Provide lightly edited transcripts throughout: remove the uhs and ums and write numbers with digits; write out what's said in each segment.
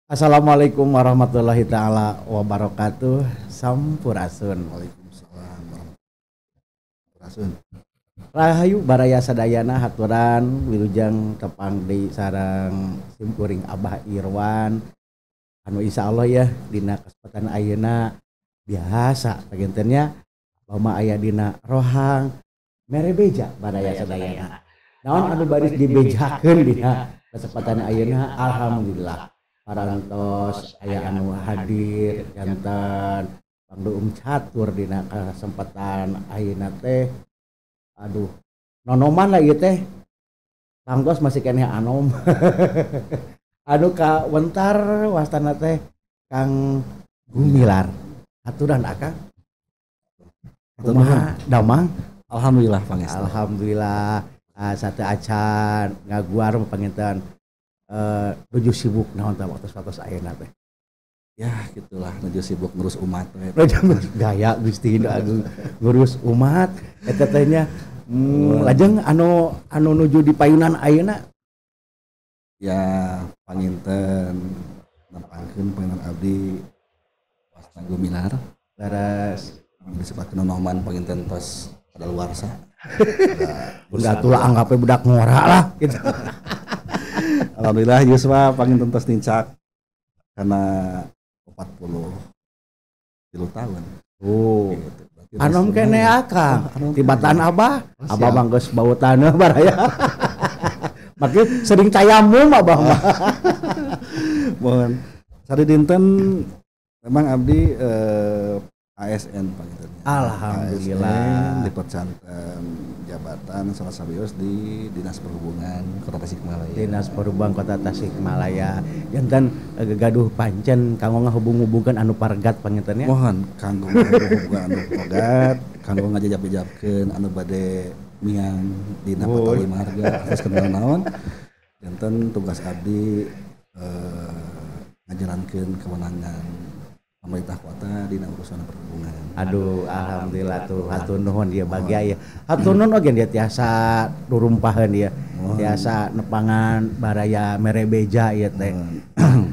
Assalamualaikum warahmatullahi taala wabarakatuh. Sampurasun. Waalaikumsalam warahmatullahi wabarakatuh. Rahayu baraya sadayana, haturan wilujeng tepang deui sareng simkuring Abah Irwan anu insya Allah ya dina kesempatan ayeuna biasa panginten nya mah aya dina rohang mere beja baraya sadayana. Naon anu baris dibejakeun dina kesempatan ayeuna? Alhamdulillah, parantos aya anu hadir janten pangduung catur dina kesempatan ayeuna teh. Aduh, nonoman lah ieu teh, tangtos masih keneh anom. Anu kawentar wastana teh Kang Gumilar. Aturan akang, kumaha damang? Alhamdulillah, pangestu. Alhamdulillah. Ah, sateuacan ngaguar panginten, nuju sibuk naon tah waktu-waktu ayeuna teh? Ya, gitulah, nuju sibuk ngurus umat we. Gaya Gusti Agung ngurus umat eta teh nya. Lajeng anu anu nuju di payunan ayeuna? Ya, panginten nepangkeun panginten abdi wasta Gumilar. Leres. Disebutkeun nonoman, panginten tos kadaluarsa. Udah tulah, anggapnya budak ngora lah gitu. Alhamdulillah, yuswa panginten tos nincak karena 43 tahun. Oh. Gitu. Berarti anom tos kene lumayan. Akang. Oh, anom tibatan kene. Abah. Oh, abah siap. Mah geus bau taneuh baraya. Makin sering tayamum abah mah. Mohon. Sari dinten memang abdi ASN panginten. Alhamdulillah. ASN dipercanten jabatan salah sawios di Dinas Perhubungan Kota Tasikmalaya. Dinas Perhubungan Kota Tasikmalaya. Janten gaduh pancen kanggo ngahubung-hubungkeun anu paregat panginten nya. Mohon, kanggo ngahubung anu paregat, kanggo ngajajab-jabkeun anu bade miang dina patali marga atas kendala naon. Janten tugas abdi ngajalankeun kewenangan pemerintah kota dina urusan perhubungan. Aduh, alhamdulillah tuh, hatur nuhun dia bagi aya. Hatur nuhun oge dia tiasa nurumpaheun dia. Mohon. Tiasa nepangan baraya mere beja ieu teh. Mohon.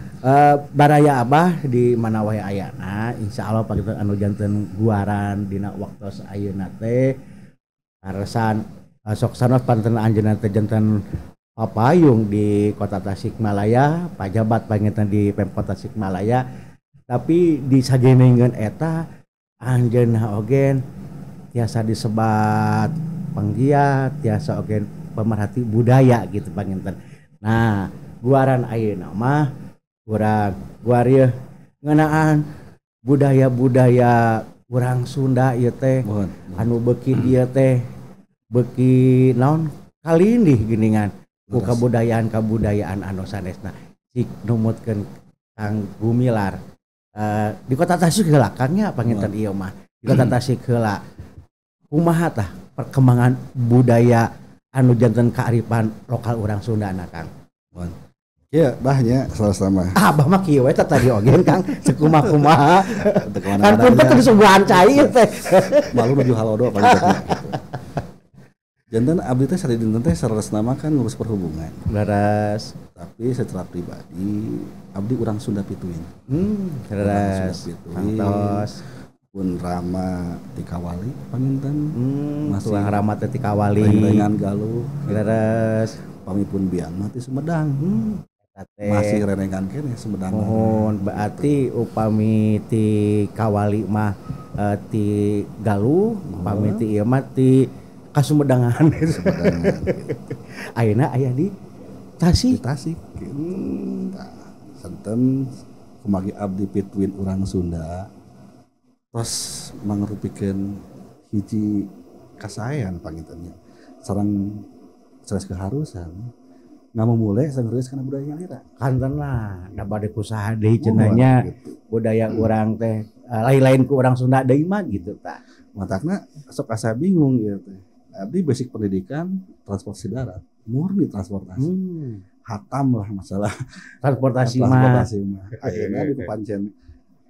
Baraya abah di mana wae ayana, insyaallah panginten anu janten guaran dina waktos ayeuna teh karesan sok sanos panten anjeunna teh janten papayung di Kota Tasikmalaya, pajabat panginten di Pemkot Tasikmalaya. Tapi di sagenengeun eta anjeunna oge tiasa disebat penggiat, tiasa oge pemerhati budaya gitu panginten. Nah, guaran ayeuna mah urang guar ieu ngeunaan budaya-budaya urang Sunda ieu teh. Mohon. Anu beuki dieu teh beuki naon kalindih geuningan ku Leres. Kabudayaan-kabudayaan anu sanesna. Cik numutkeun Kang Gumilar. Di Kota Tasik heula Kang nya panginten ieu mah. Di Kota Tasik heula. Kumaha tah perkembangan budaya anu janten kearifan lokal urang Sunda na, Kang? Mohon. Iya, bahnya salah sama. Ah, abah mah kieu we teh tadi oge Kang, sekumaha-kumaha. Teu Kan kemana-mana punten nya. teu disuguhan cai ieu teh. Malu nuju halodo panginten gitu. Janten abdi teh sari dinten teh saleresna mah kan ngurus perhubungan. Leres. Tapi secara pribadi abdi urang Sunda pituin. Urang Leres. Sunda pituin. Kantos. Pun rama ti kawali panginten. Masih Tuang rama teh ti kawali. Reng-rengan Galuh. Leres. Pami pun biang mah ti Sumedang. Eta teh. Masih renengan keneh Sumedang mah. Mohon, berarti upami ti kawali mah ti Galuh, upami ti ieu mah ti Kasumedangan. Sumedangan gitu. Ayeuna aya di Tasik. Di Tasik gitu. Tah, senten kumagi abdi pituin urang Sunda tos mangrupikeun hiji kasaean panginten nya. Sareng sanes keharusan ngamumule sanggeus kana budaya nyalira. Kanten lah, da bade kusaha deui cenah nya gitu. Budaya urang teh lain-lain ku urang Sunda deui mah gitu tah. Matakna sok asa bingung ieu teh. Abdi basic pendidikan transportasi darat, murni transportasi. Hatam lah masalah transportasi mah. Transportasi mah. Ayeuna di pancen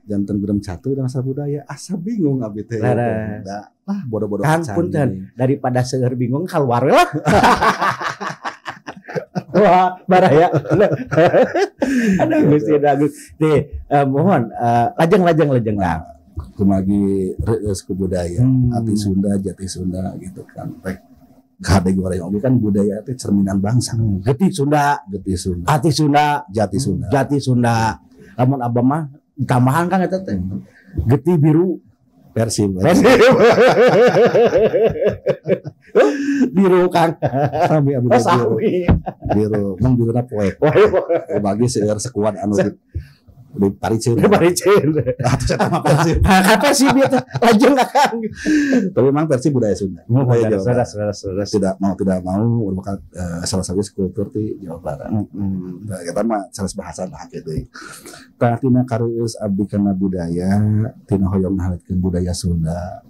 janten bedem catur dan masalah budaya asa bingung abdi teh. Leres. Da, lah bodoh-bodoh Kang acan punten, gini. Daripada seueur bingung keluar we lah. Wah, baraya. Aduh Gusti Agung. Nih, mohon lajeng Kang. Kumagi reueus ku budaya, ati Sunda, jati Sunda gitu kan. Rek kade goreng oge kan budaya teh cerminan bangsa. Getih Sunda, getih Sunda, ati Sunda, jati Sunda. Jati Sunda. Lamun abah mah tambahan kan eta teh. Getih biru Persib. Biru Kang. Sami abdi. Oh, sami. Biru, mung biruna poek. Bagi seueur sekuat anu di Paricin. Paricin. Atuh saya mah Persib. Kan Persib ieu teh lajeng Kang. Tapi memang Persib budaya Sunda. Budaya Jawa Barat. Sunda. Tidak mau merupakan salah satu kultur di Jawa Barat. Nah, kita mah salah bahasa lah gitu. Tah tina kareueus abdi kana budaya, tina hoyong ngahalitkeun budaya Sunda.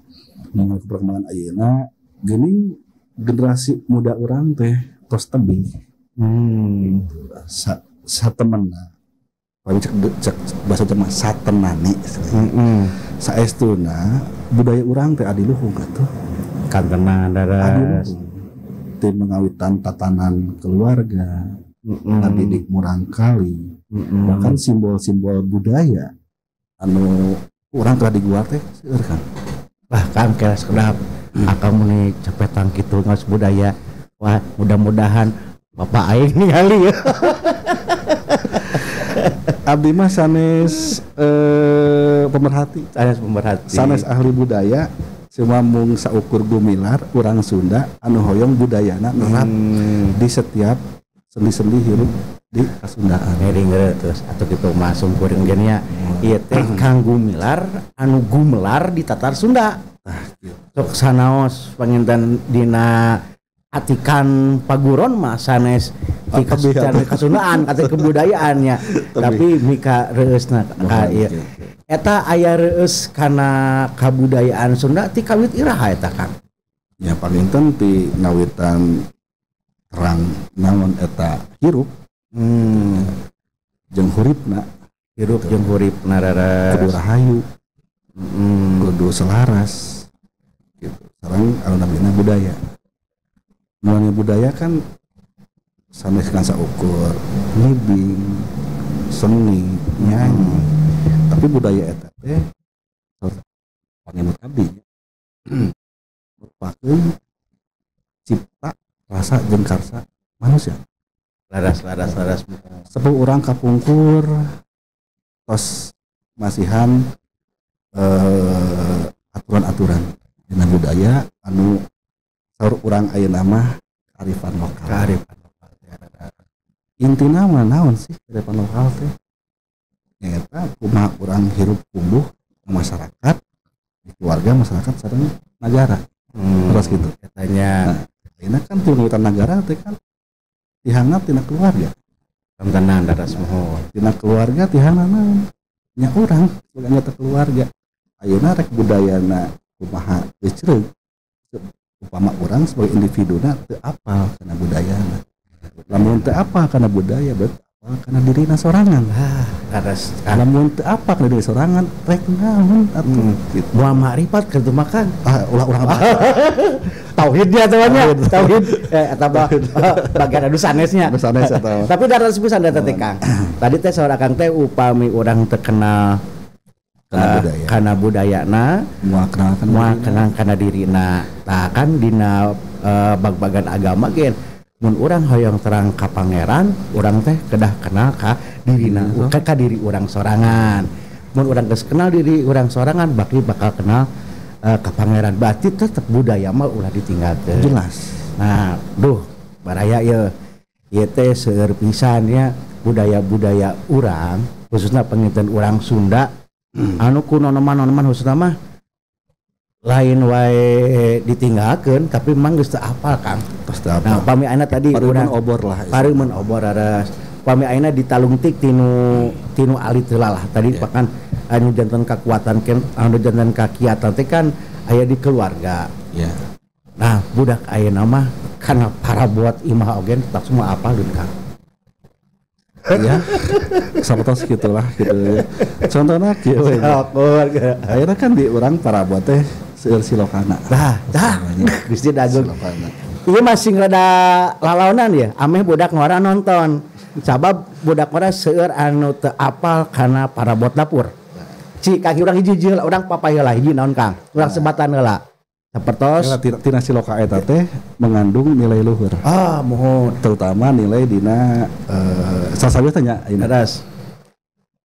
Ningali perkembangan ayeuna geuning generasi muda urang teh tos tebih. Satemenna. Paling cek bahasa Jawa satenane. Saestuna budaya urang teh adiluhung atuh. Kantenan daras. Teh mengawitan tatanan keluarga, ngadidik murangkali, bahkan simbol-simbol budaya anu urang telah diguar teh seueur kan. Bahkan kira sekedap akang muni cepetan kitu ngaos budaya. Wah, mudah-mudahan bapak aing ningali ya. Abdi mah sanes pemerhati, sanes pemerhati, sanes ahli budaya, cuma mung saukur gumilar urang Sunda anu hoyong budayana nerap di setiap sendi-sendi hirup di Kasundaan. Ngering terus atau gitu mah sumkuring ge nya ieu teh Kang Gumilar anu gumelar di Tatar Sunda. Tah kieu. Sok sanaos panginten dina atikan paguron mah sanes di Kasundaan kata kebudayaannya tapi mika reueusna ka ieu eta aya reueus kana kabudayaan Sunda ti kawit iraha eta Kang? Ya panginten ti ngawitan terang naon eta hirup jeung huripna, hirup jeung huripna raras kudu rahayu, kudu selaras gitu. Sareng anu namina budaya. Mulanya budaya kan sanes kan saukur ngibing, seni, nyanyi. Tapi budaya eta teh pangemut abdi merupakeun cipta rasa jeung karsa manusia. Laras. Sepuh urang kapungkur tos masihan aturan-aturan dina budaya anu saur urang ayeuna mah kearifan lokal. Kearifan lokal. Intina mah naon sih kearifan lokal teh? Nyaeta kumaha urang hirup tumbuh masyarakat, di keluarga, masyarakat sareng nagara. Terus gitu. Katanya. Nah, ayeuna kan tuntutan nagara teh kan tihangna tina keluarga. Tenang daras mohon. Tina keluarga tihangna naon? Nya urang sebagai anggota keluarga. Ayeuna rek budayana kumaha geucreug. Upama urang sebagai individuna teu apal kana budayana. Lamun teu apal kana budaya berarti apal kana dirina sorangan. Laras. Lamun teu apal kana diri sorangan rek naon atuh gitu. Moal makrifat keur teu makan. Ah, ulah urang apa. Tauhidnya temannya, tauhid eta mah bagian anu sanesnya. Sanes eta. Tapi daras pisan eta teh Kang. Tadi teh saur Akang teh upami urang terkenal kana budayana, moal kenal kana dirina. Tah kan dina bag-bagan agama ge mun urang hoyong terang ka pangeran, urang teh kedah kenal ka dirina, ka diri urang sorangan. Mun urang geus kenal diri urang sorangan bakal kenal ka pangeran. Berarti tetep budaya mah ulah ditinggalkeun. Jelas. Nah, duh baraya ieu. Ieu teh seueur pisan nya budaya-budaya urang, khususna panginten urang Sunda. Anu ku nonoman-nonoman khususna mah lain wae ditinggalkeun tapi memang geus teu apal Kang. Tos teu apal. Nah, pami ayeuna tadi pareumeun obor lah. Pareumeun obor raras. Pami ayeuna ditalungtik tinu alit heula lah. Tadi bahkan anu janten kakuatan anu janten kakiatan teh kan aya di keluarga. Yeah. Nah, budak ayeuna mah kana parabot imah oge tak semua apal deun Kang. Ya, sapertos gitulah gitu. Contohnya kieu we. Ayeuna kan di urang parabot teh seueur silokana. Tah, tah. Gusti Dagung. Ieu masih rada lalaonan ya, ameh budak ngora nonton. Sabab budak ngora seueur anu teu apal kana parabot dapur. Ci kaki urang hiji heula, urang papay heula hiji naon Kang? Urang sebatan heula. Sapertos tina siloka eta teh mengandung nilai luhur. Ah, mohon. Terutama nilai dina salah satu nya ayeuna. Leres.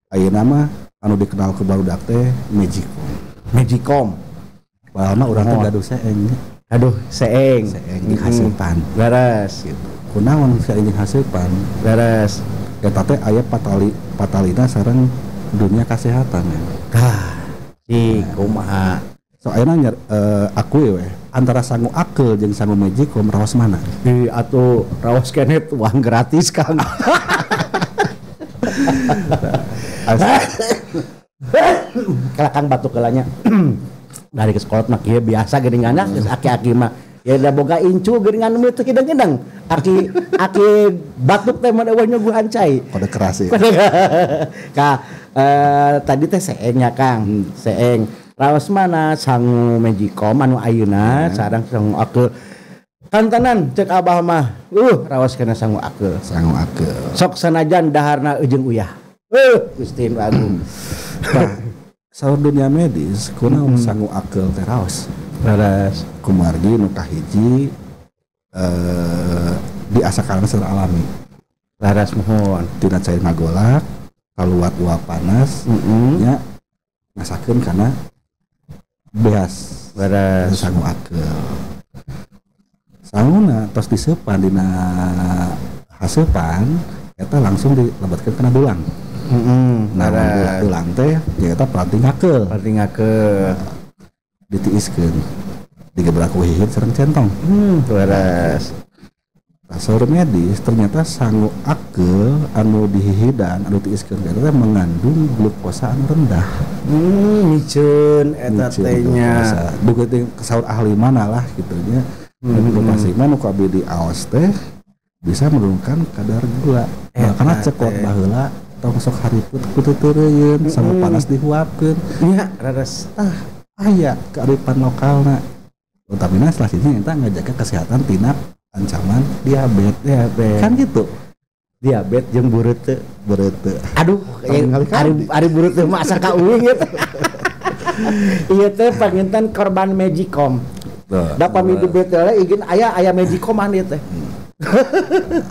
Ayeuna mah anu dikenal ku barudak teh Magicom. Magicom. Padahal mah urang teh gaduh seeng. Aduh, seeng. Seeng jeung haseupan. Leres. Gitu. Kunaon seeng jeung haseupan? Leres. Eta teh aya patalina sareng dunia kesehatan ya. Tah, si kumaha. So ayeuna aku we antara sangu akeul jeung sangu Magicom raos mana? Ih, atuh raos keneh uang gratis Kang. Kalau Kang batuk heula nya. Dari ke sekolah mah kieu biasa geuningan geus aki-aki mah. Ya da boga incu geuningan nu teu kidang-kidang. Aki batuk teh mah eueuh nyuguhan cai. Kode keras ya. Ka tadi teh seeng nya Kang, seeng. Raos mana sangu Magicom anu ayeuna sareng sangu akeul. Kantenan cek abah mah, raos kana sangu akeul. Sangu akeul. Sok sanajan daharna eujeung uyah. Gusti nu agung. Tah, saur dunia medis kunaon sangu akeul teh raos? Leres. Kumargi nu kahiji diasakan secara alami. Leres muhun. Tina cair ngagolak, kaluar uap panas, nya ngasakeun kana beas. Leres. Sangu akeul. Sanguna tos diseupan dina haseupan eta langsung dilebetkeun kana dulang. Nah, dulang teh nyaeta peranti ngakeul. Peranti ngakeul. Ditiiskeun. Digebrak ku hihid sareng centong. Leres. Nah, saur medis ternyata sangu akeul anu dihihidan anu tiiskeun eta teh mengandung glukosa anu rendah. Miceun eta teh nya. Duka teh saur ahli mana lah kitu nya. Glukosa mah nu kabeh di aos teh bisa menurunkan kadar gula. Nah, karena cekot baheula tong sok hariput ku teureun sangu panas dihuapkeun. Nya leres. Tah aya kearifan lokalna. Utamina selanjutnya eta ngajaga kesehatan tina ancaman diabetes. Kan gitu. Diabetes jeung bureuteu. Bureuteu. Aduh, ari bureuteu mah asa ka uing ieu teh. Ieu teh panginten korban Magicom. Da pami di BTL igin aya Magicoman ieu teh.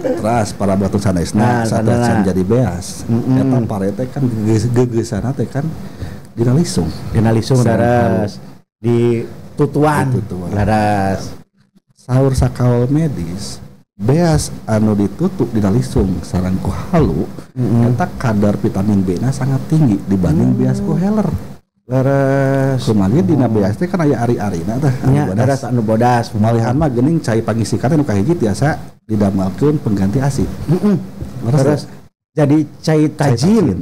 Terus para batu sanesna satu jadi beas. Eta pare teh kan gegeusana teh kan dina lisung. Dina lisung leres. Di tutuan. Leres. Saur sakaol medis beas anu ditutup dina lisung sareng ku halu eta kadar vitamin B na sangat tinggi dibanding beas ku heler. Leres. Kumaha dina beas teh kan aya ari-arina tah anu bodas. Anu bodas. Malihan mah geuning cai pangisikan anu kahiji tiasa didamelkeun pengganti ASI. Leres. Jadi cai tajin.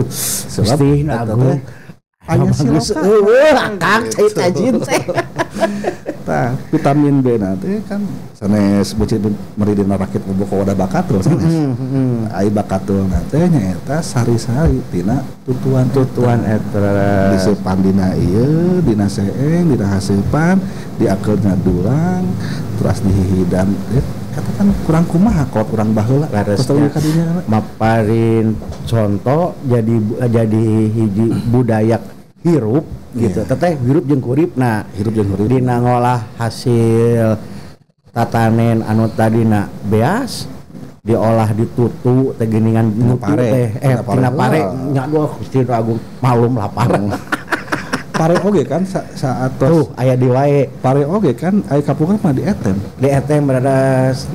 Sebab eta teh aya siloka. Eueuh akang cai tajin teh. Tah, vitamin B nanti kan sanes beuci meri dina rakit bobo wadah bakatul sanes. Ai bakatul teh nyaeta sari-sari tina tutuan eta. Diseupan dina ieu, dina seeng, dina haseupan, diakeulna dulang, teras dihihidan. Eta kan kurang kumaha kolot urang baheula. Terus kadinya maparin contoh jadi hiji budaya hirup gitu. Teteh hirup jeung kurip. Nah, hirup jeung kurip dina ngolah hasil tatanen anu tadina beas diolah ditutu teh geuningan nutu teh tina pare nya duh Gusti Agung malum lapar. Pare oge kan saat tuh aya di wae pare oge kan aya kapungkur mah di etem. Di etem beres.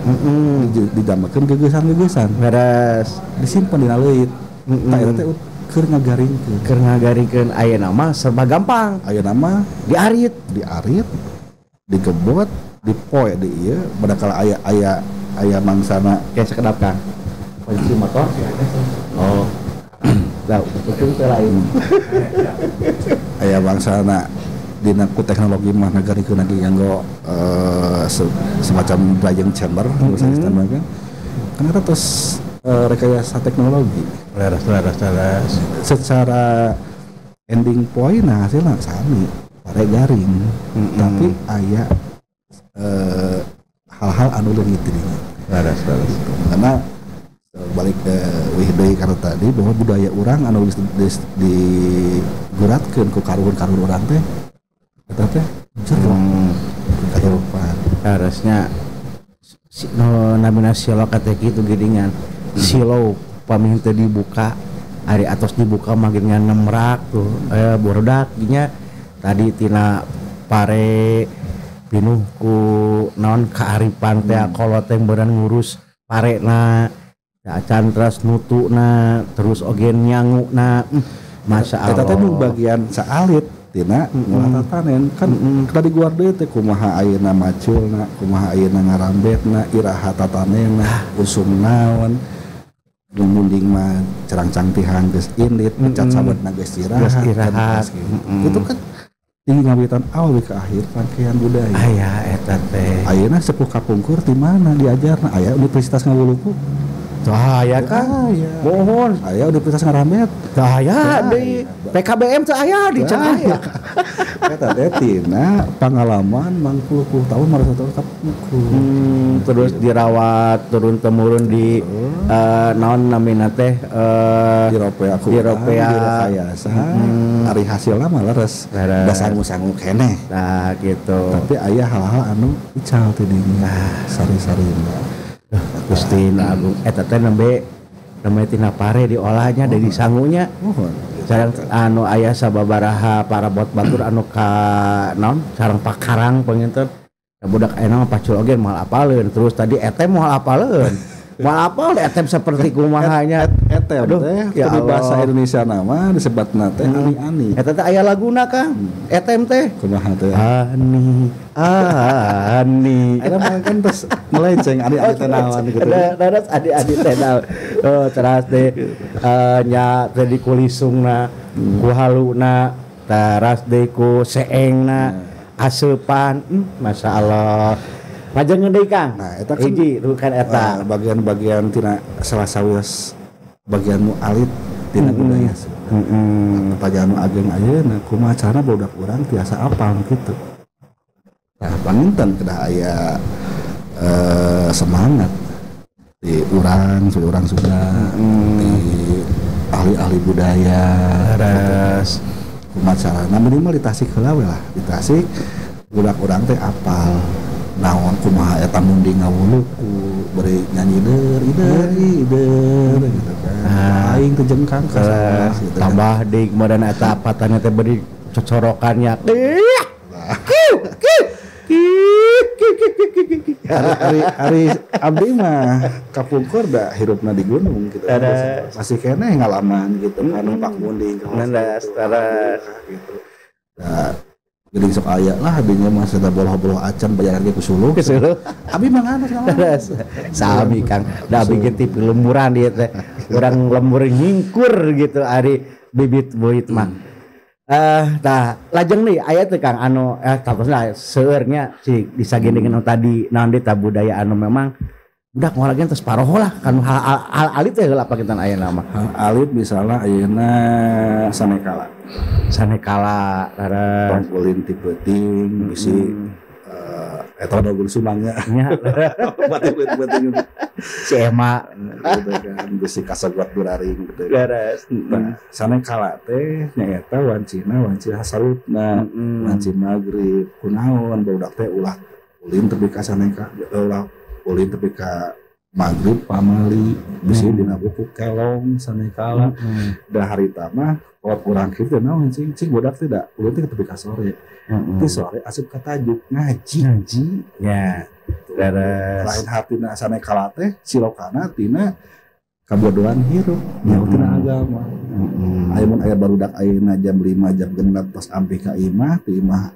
Didamekeun geugeusan-geugeusan. Beres. Disimpen dina leuit. Tah eta teh keur ngagaringkeun. Keur ngagaringkeun ayeuna mah serba gampang. Ayeuna mah diarit, digebot, dipoe di ieu badakala aya mangsana kayak sekedap Kang. Kunci motor. Oh. Lah, ujung teh lain. Aya bangsana dina ku teknologi mah ngagarikeun lagi nganggo semacam drying chamber misalnya kan. Kan eta tos rekayasa teknologi. Leres. Secara ending point nah hasilna sami, pare garing. Tapi aya hal-hal anu leungit di dinya. Leres, leres. Gitu. Karena balik ke wih deui karena tadi bahwa budaya urang anu geus diguratkeun ku karuhun-karuhun urang teh eta teh jero kehidupan. Harusnya si, no, namina silo kata gitu geuningan. Silo pami teu dibuka, ari atos dibuka mah geuningan nemrak tuh borudak nya tadi tina pare pinuh ku naon kearifan teh kolot teh beuran ngurus parena acan terus nutuna terus oge nyanguna. Masya Allah. Eta teh nu bagian saalit tina ngolah tatanen kan tadi guar deui teh kumaha ayeuna maculna, kumaha ayeuna ngarambetna, iraha tatanenna, usum naon. Nu munding mah cerangcang tihang geus indit, pecat sabetna geus istirahat. Itu kan tinggi ngawitan awal ke akhir rangkaian budaya. Aya eta teh. Ayeuna sepuh kapungkur di mana diajarna? Aya Universitas Ngawuluku. Tah aya kan. Mohon. Aya Universitas Ngarambet. Tah aya di PKBM teh aya di can aya. Eta teh tina pengalaman mangpuluh-puluh tahun maratus tahun kapungkur. Terus dirawat turun temurun di naon namina teh diropea ku diropea direkayasa. Ari hasilna mah leres. Da sangu-sangu keneh. Nah gitu. Tapi aya hal-hal anu ical teh dinya. Sari-sarina. Gusti Agung eta teh nembe tina pare diolahnya dari sangunya. Sareng anu aya sababaraha parabot batur anu ka naon sareng pakarang panginten. Budak ayeuna mah pacul oge moal apaleun. Terus tadi etem moal apaleun. Moal apal etem seperti kumaha nya. Etem teh ya bahasa Indonesia nama disebatna teh ani-ani. Eta teh aya laguna Kang. Etem teh kumaha teh? Ani ani. Eta mah kan terus melenceng ani-ani teh naon gitu. Terus ani-ani teh naon. Oh, terus teh nya teh dikulisungna, ku haluna, teras deui ku seengna, aseupan. Masya Allah. Lajeng deui Kang. Nah, eta kan hiji kan eta bagian-bagian tina salah sawios bagian nu alit tina budaya. Pertanyaan nu ageng ayeuna kumaha carana budak urang tiasa apal kitu. Nah, panginten kedah aya semangat di urang, urang Sunda, di ahli-ahli budaya. Leres. Kumaha carana minimal di Tasik heula we lah, di Tasik budak urang teh apal naon kumaha eta munding ngawuluku beri nyanyi der ider ider gitu kan. Aing teh jengkang ka sawah gitu. Tambah deui kumaha eta apatana teh beri cocorokannya. Ari abdi mah kapungkur da hirupna di gunung gitu. Masih keneh ngalaman gitu kan numpak munding leres gitu. Nah, jadi sok aya lah abinya mah sada boloh-boloh acan bayaran ge ku suluh. Abi mah ngana segala. Sami Kang. Da abi ge ti lemburan dieu teh. Urang lembur nyingkur gitu ari bibit beuit mah. Tah lajeng nih aya teh Kang anu tapasna seueurnya si disagendeungeun tadi naon deui tah budaya anu memang budak moal lagi terus paroho lah kan hal alit teh heula pakitan ayeuna mah. Hal alit misalnya ayeuna sanekala. Sanekala leres. Tong ulin ti peuting bisi eta da guru sumangnya. Nya. Peuting-peuting. Si Ema gitu kan bisi kasaguat duraring gitu. Leres. Nah, sanekala teh nyaeta wancina wanci hasarupna, wanci magrib. Kunaon barudak teh ulah ulin tepi ka saneka ulah ulin tepi ka maghrib pamali bisi dina buku kelong sanekala. Da harita mah kolot urang kieu naon cing cing budak teh da ulin teh tepi ka sore. Ti sore asup ka tajuk ngaji. Ngaji nya. Leres. Lain hartina sanekala teh silokana tina kabodohan hirup jauh tina agama. Aya mun aya barudak ayeuna jam 5 jam 6 tos ampih ka imah ti imah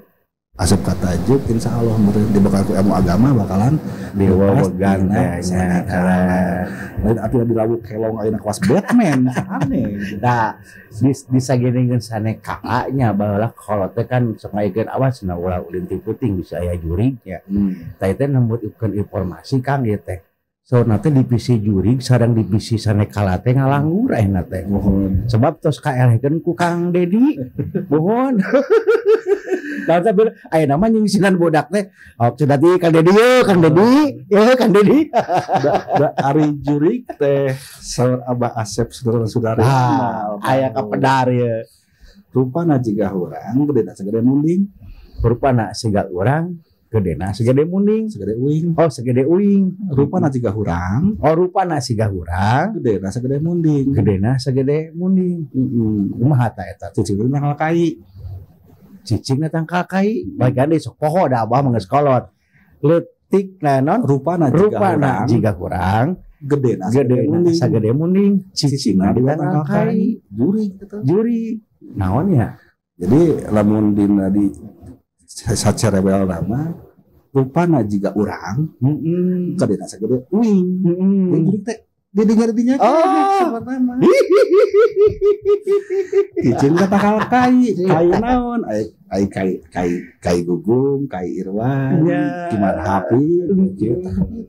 asup ka tajuk insyaallah meureun dibekal ku ilmu agama bakalan diwowegan teh nya. Lain artina dilawuk kelong ayeuna kawas Batman aneh. Nah, disageningeun sanekala nya baheula kolot teh kan sok ngaikeun awas cenah ulah ulin ti peuting bisa aya jurignya. Tah teh nembutkeun informasi Kang ieu teh. Saurna teh divisi jurig sareng divisi sanekala teh ngalanggur ayeuna teh. Mohon. Sebab tos kaelehkeun ku Kang Dedi. Mohon. Nah, tapi ayeuna mah nyingsinan budak teh. Oh, sudah di Kang Dedi yeuh, Kang Dedi. Yeuh, Kang Dedi. Da ari jurig teh saur Abah Asep saudara-saudara. Ah, aya kapedar ye. Rupana jiga urang gedena sagede munding. Rupana siga urang gedena segede munding, segede uing. Oh, segede uing. Rupana jiga hurang. Oh, rupana siga hurang gedena segede munding. Gedena segede munding. Kumaha ta eta? Cicing tangkal kai. Cicing tangkal kai. Bagian deui sok poho da abah mah geus kolot. Leutik naon? Rupana jiga hurang gedena segede munding. Cicingna di tangkal kai. Jurig eta. Jurig. Naon ya? Jadi lamun dina di sacerebel nama rupana jiga urang gedena sagede uing. Jurig teh didinya oh. Cicing ka tangkal kai, kai naon? Ai kai kai kai Gugum, kai Irwan, Kimar Hapi gitu.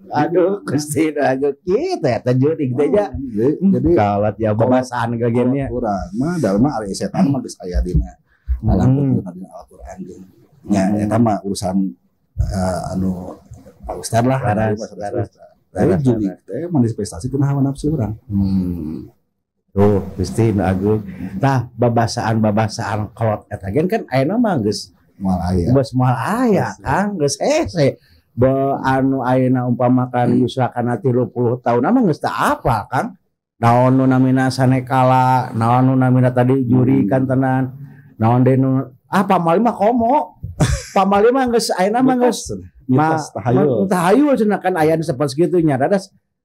Aduh, Gusti aduh kitu eta jurig teh nya. Jadi kalot ya babasaan gagennya. Urang mah dalma ari setan mah geus aya dina Al-Qur'an ge. Nya eta mah urusan anu Pak Ustad lah, tapi jurig teh manifestasi tina hawa nafsu urang. Tuh, Gusti nu agung. Tah babasaan-babasaan kolot eta gen kan ayeuna mah geus moal aya. Geus moal aya, Kang, geus hese. Be anu ayeuna umpamakan yuswa kana 30 tahun mah geus teu apal, Kang. Naon nu namina sanekala, naon nu namina tadi juri kantenan, naon deui nu pamali mah komo. Pamali mah geus ayeuna mah geus mitos tahayul. Tahayul cenah kan aya nu sapertos kitu nya rada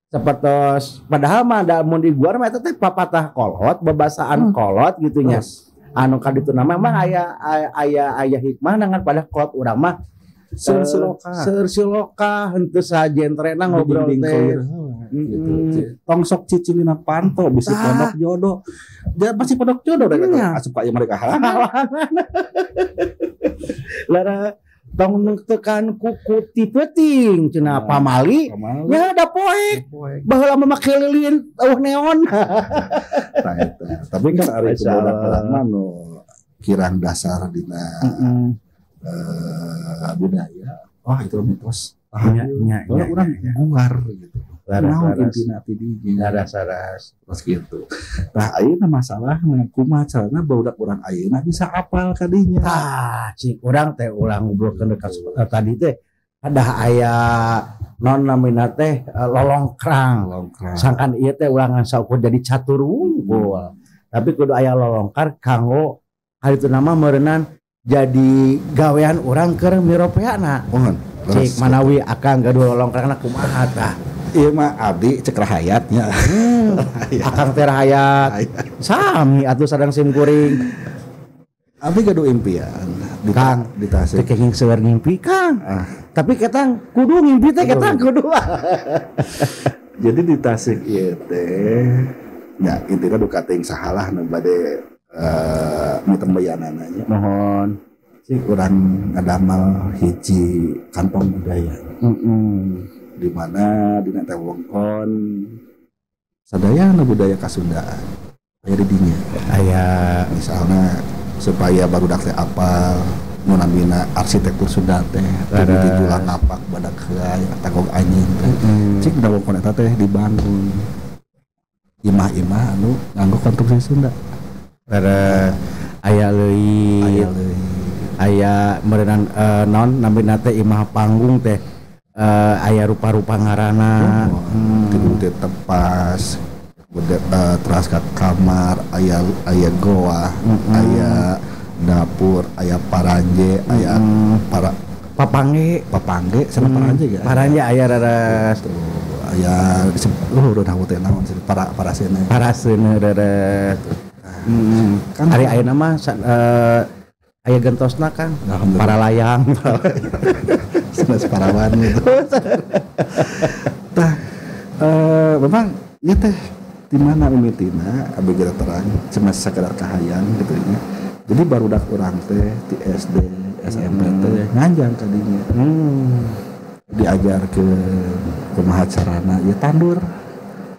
sapertos padahal mah da mun di guar mah eta teh papatah kolot, babasaan kolot gitu nya. Anu ka ditu nama mah aya aya aya hikmah ngan pada kolot urang mah seur siloka henteu sajentrena ngobrol teh. Gitu. Tong sok cicing dina panto bisi pondok jodoh. Dia pasti pondok jodoh rek asup ka ieu mereka halangan. Lara tong tekan kuku ti peuting cenah pamali nya da poek baheula mah make lilin eueuh neon. Tah eta. Tapi kan ari budak mah nu kirang dasar dina budaya. Wah itu mitos. Nya urang guar gitu. Naon intina ti dinya. Laras. Terus gitu. Tah ayeuna masalahna kumaha carana barudak urang ayeuna bisa apal ka dinya. Tah cik urang teh ulah ngobrolkeun dekat tadi teh ada aya non namina teh lolongkrang. Sangkan ieu teh urang ngan saukur jadi catur wungkul. Tapi kudu aya lolongkar kanggo harita nama meureunnan jadi gawean urang keur miropeana. Mohon. Cik manawi akang gaduh lolongkrangna kumaha tah. Iya mah abdi cek rahayatnya. Akang teh rahayat. Sami atuh sadang sim kuring. Abdi gaduh impian di Kang di Tasik. Teu kenging seueur ngimpi Kang. Tapi ketang kudu ngimpi teh ketang kudu. Jadi di Tasik ieu teh nya intina duka teuing sahalah nu bade mitembayanana nya. Mohon. Cik urang ngadamel hiji kantong budaya. Di mana dina teh wongkon sadayana budaya Kasundaan aya di dinya. Aya misalna supaya barudak teh apal nu namina arsitektur Sunda teh di tulang ngapak badak heula tagog anjing teh. Cik dina wongkon eta teh dibangun imah-imah anu nganggo konstruksi Sunda. Leres aya leuit. Aya meureunnan naon namina teh imah panggung teh. Aya rupa-rupa ngaranna, tidur teh tepas, teras ka kamar, aya aya goa, aya dapur, aya paranje, aya para papangge, papangge, sana paranje ge. Paranje aya raras. Aya udah teh naon para parasene. Parasene raras. Kan ari ayeuna mah aya gentosna kan, para layang. Sanes parawan gitu. Tah memang ieu teh di mana mimitina abdi geura terang cuma sakadar kahayang gitu nya. Jadi barudak urang teh di SD, SMP teh nganjang ka dinya. Diajarkeun kumaha carana ieu tandur.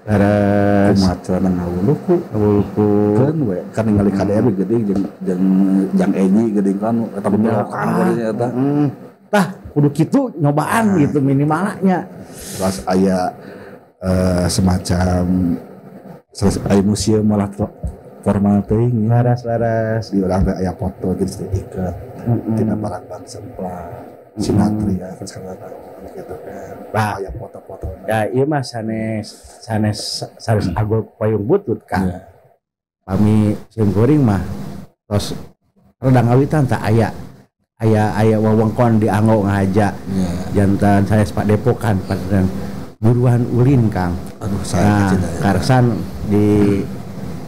Leres. Kumaha carana ngawuluku. Ngawuluku. Keun we kan ningali KDM geuning jeung jeung jang Enyi geuning kan eta belokan geuning eta. Tah kudu kitu nyobaan gitu minimalnya. Terus aya semacam aya museum malah formal teuing. Laras-laras di urang teh aya foto gitu iket. Tina barang-barang semplang. Sinatria kan sekarang gitu kan. Nah, aya foto-foto. Ya ieu mah sanes sanes sanes agul payung butut Kang. Yeah. Pami sim kuring mah tos rada ngawitan tak aya aya aya wewengkon dianggo ngahaja. Jantan sanes padepokan padepokan buruan ulin Kang. Aduh saya nah, karsan di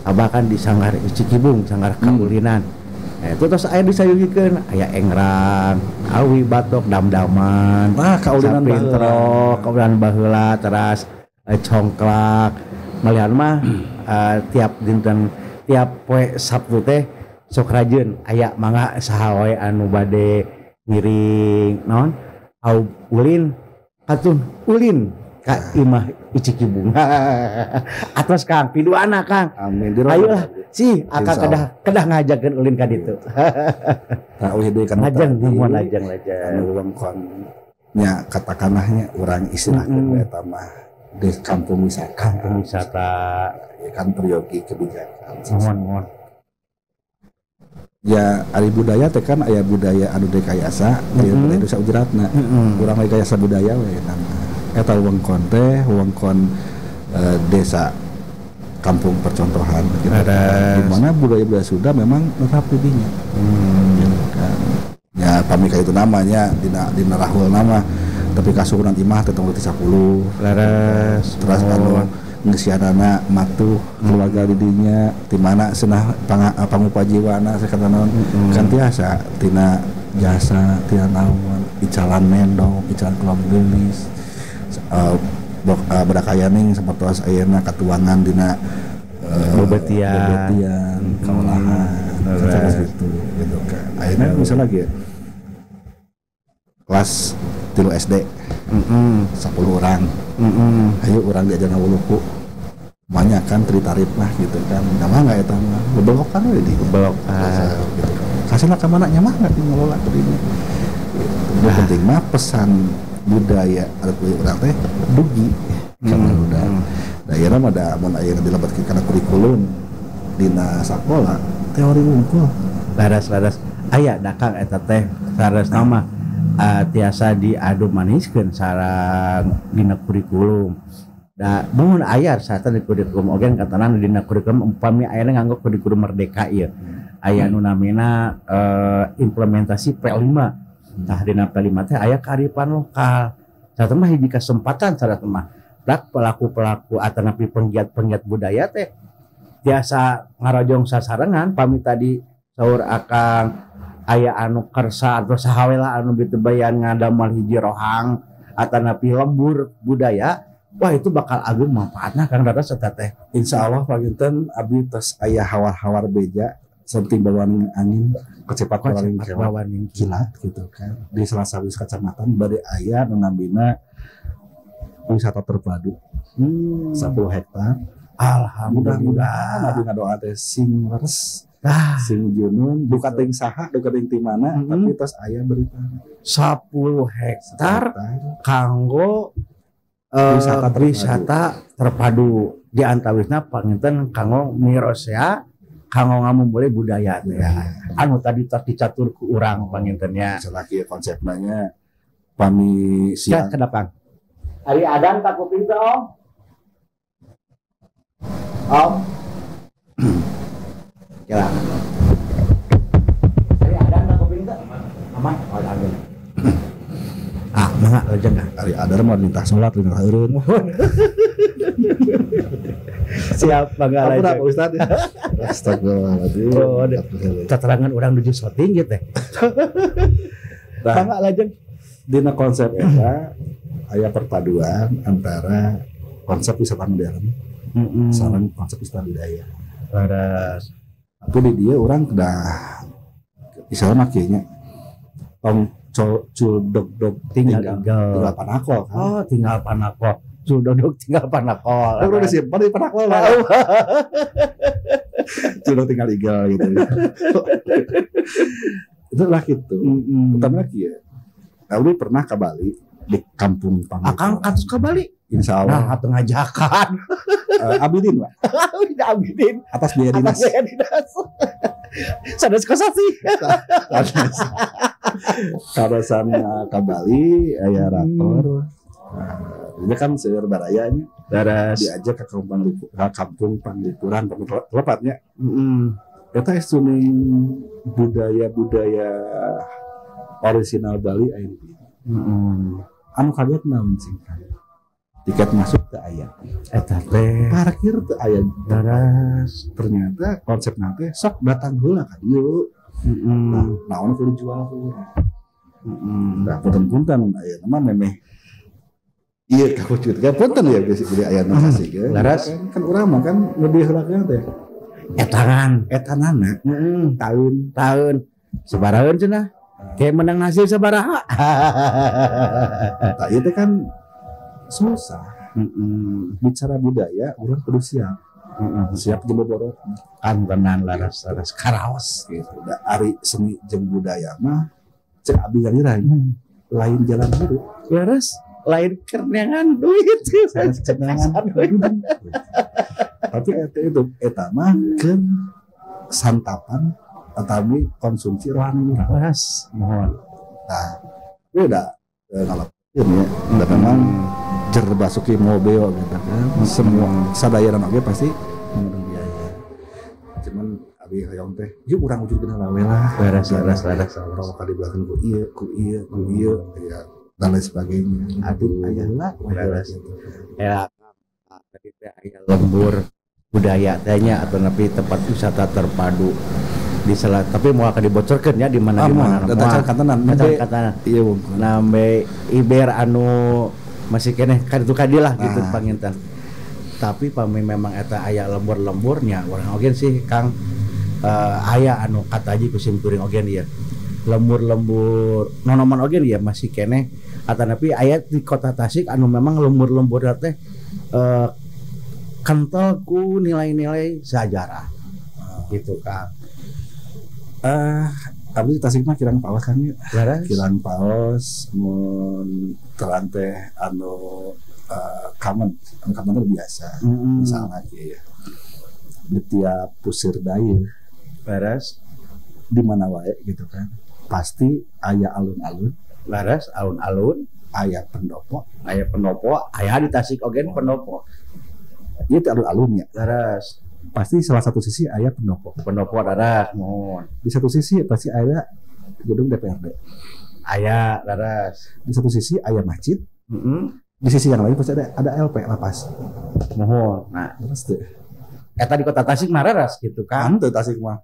abakan di Sanggar Cikibung, Sanggar Kaulinan. Nah, itu terus aya disayugikeun, aya engrang, awi batok dam-daman. Wah, kaulinan baheula, kaulinan baheula teras congklak. Malihan mah tiap dinten tiap poe Sabtu teh sok rajin aya mangga saha wae anu bade ngiring naon au ulin katun ulin ka imah Cikibung. Atos Kang piduana Kang. Amin. Ayolah sih akang kedah kedah ngajakeun ulin ka ditu. Tah uih deui kana lajeng nuhun lajeng lajeng. Anu wewengkon nya katakanahnya urang istilahkeun eta mah di kampung wisata. Kampung wisata ya kan peryogi kebijakan. Nuhun nuhun. Ya ari budaya teh kan aya budaya anu dekayasa, aya budaya nu saujratna. Urang rekayasa budaya we nama. Eta wewengkon teh wewengkon desa kampung percontohan gitu. Di mana budaya-budaya Sunda memang tetap di dinya. Gitu kan. Ya pami ka itu namanya dina dina rahul nama tapi kasuhunan imah teh tong 10. Leres. Terus anu ngeusianana matuh keluarga di dinya di mana cenah pangupajiwana sakata naon kan tiasa tina jasa tina naon icalan mendong icalan kelom geulis berakayaning sapertos ayeuna katuangan dina bebetian kaolahan sapertos gitu gitu kan ayeuna misalnya lagi kelas 3 SD 10 orang ayo urang diajar ngawuluku banyak kan tritarif lah gitu kan nyaman nggak eta mah bebelokan we di bebelokan gitu kasihna ka mana nyaman nggak ngelola ke dinya gitu. Nah, penting mah pesan budaya adat budaya urang teh dugi ka barudak. Da ayeuna mah da mun ayeuna dilebetkeun kana kurikulum dina sakola teori wungkul. Laras-laras aya da Kang eta teh saresna mah tiasa diadu maniskeun sareng dina kurikulum. Da mun aya sarta di kurikulum oge katanan dina kurikulum umpami ayeuna nganggo kurikulum merdeka ieu. Aya nu namina implementasi P5. Tah dina P5 teh aya kearifan lokal. Sarta mah hiji kesempatan sarta mah dak pelaku-pelaku atanapi penggiat-penggiat budaya teh tiasa ngarojong sasarengan pami tadi saur akang aya anu kersa atau sahawela anu bitebayan ngadamal hiji rohang atanapi lembur budaya, wah itu bakal agung manfaatna Kang Dados eta teh. Insyaallah panginten abdi tos aya hawar-hawar beja senting bawaning angin kecepat bawaning kilat gitu kan. Di salah satu kecamatan bade aya nu nambina wisata terpadu 10 hektar. Alhamdulillah. Mudah-mudahan abdi ngadoa teh sing leres. Sing junun duka teuing saha duka teuing ti mana tapi tos aya berita 10 hektar kanggo wisata terpadu di antawisna panginten kanggo mirosea kanggo ngamumbole budaya teh ya. Anu tadi tos dicatur ku urang pangintennya salaki konsepna nya pami siang ke depan ari adan tak kuping teh om om ya. Ari adan tak kuping teh? Aman, oh aman. Ah, mangga lejeng ah. Ari adan mah lintah salat lintah eureun. Siap mangga lejeng. Ampun Pak Ustad. Astagfirullahaladzim. Oh, caterangan urang nuju syuting gitu teh. Mangga lejeng. Dina konsep eta aya perpaduan antara konsep wisata modern sareng konsep wisata budaya. Leres. Tapi di dia orang udah misalnya makanya tong Cul dog dog tinggal tinggal panakol kan. Oh, tinggal panakol. Cul dog dog tinggal panakol. Udah disimpan di panakol lah. Cul dog tinggal igal gitu. Itulah gitu. Pertama lagi ya. Abdi pernah ke Bali di kampung Panglipuran. Akang katus ke Bali? Insya Allah. Nah, atau ngajakan. Abidin, Pak. Abidin. Atas biaya dinas. Atas biaya dinas. Sanes kosasi. Karasan ke Bali, aya rakor. Ini kan seueur barayanya. Diajak ke kampung Panglipuran, tepatnya. Eta estuning budaya-budaya original Bali aya di dieu. Anu kaget naon sih kan. Tiket masuk teu aya. Eta teh parkir teu aya. Daras. Ternyata konsep teh sok datang heula ka dieu. Nah, naon kudu dijual ku urang. Nah, punten-punten aya mah memeh ieu kakucut ka punten ya bisi aya nu kasih ge. Laras kan urang mah kan lebih heula teh. Etangan, etanana. Tahun sabaraha cenah? Kayak menang nasib sabaraha. Tah ieu teh kan susah. Bicara budaya urang kudu siap. Siap jeung boborot. Kan tenan laras laras karaos gitu. Da ari seni jeung budaya mah cek abdi nyalira lain jalan hirup. Laras lain kerneangan duit. Kerneangan duit. Tapi eta itu eta mah keur santapan atawi konsumsi rohani urang. Laras mohon. Nah, beda kalau ini ya, dan memang jer basuki mobil gitu kan. Semua sadayana oge pasti mengandung biaya. Cuman abi hoyong teh, yuk urang wujudkeun heula we lah. Laras laras laras. Urang ka di belakang ku ieu, ku ieu, ku ieu ya dan lain sebagainya. Aduh, aya heula laras. Ya, tadi teh aya lembur budaya tehnya atau nepi tempat wisata terpadu di selat, tapi mau akan dibocorkan ya di mana di mana. Kantenan. Iya, nambe iber anu masih keneh kan itu kadilah gitu panginten. Tapi pami memang eta aya lembur-lemburnya urang oge sih Kang aya anu kataji ku simkuring oge ieu. Lembur-lembur nonoman oge ya masih keneh atanapi aya di kota Tasik anu memang lembur-lembur teh kental ku nilai-nilai sejarah gitu Kang. Abdi Tasik mah kirang paos kan ya. Kirang paos mun terang teh anu common, anu common teh biasa. Misalnya kieu ya. Di tiap pusir dayeuh laras di mana wae gitu kan. Pasti aya alun-alun, laras alun-alun, aya pendopo, aya pendopo, aya di Tasik oge pendopo. Ieu teh alun-alun ya. Laras. Pasti salah satu sisi aya pendopo. Pendopo laras mohon. Di satu sisi pasti aya gedung DPRD. Aya laras. Di satu sisi aya masjid. Di sisi yang lain pasti ada LP lapas. Mohon. Nah, terus teh. Eta di kota Tasik mah laras gitu kan. Teu Tasik mah.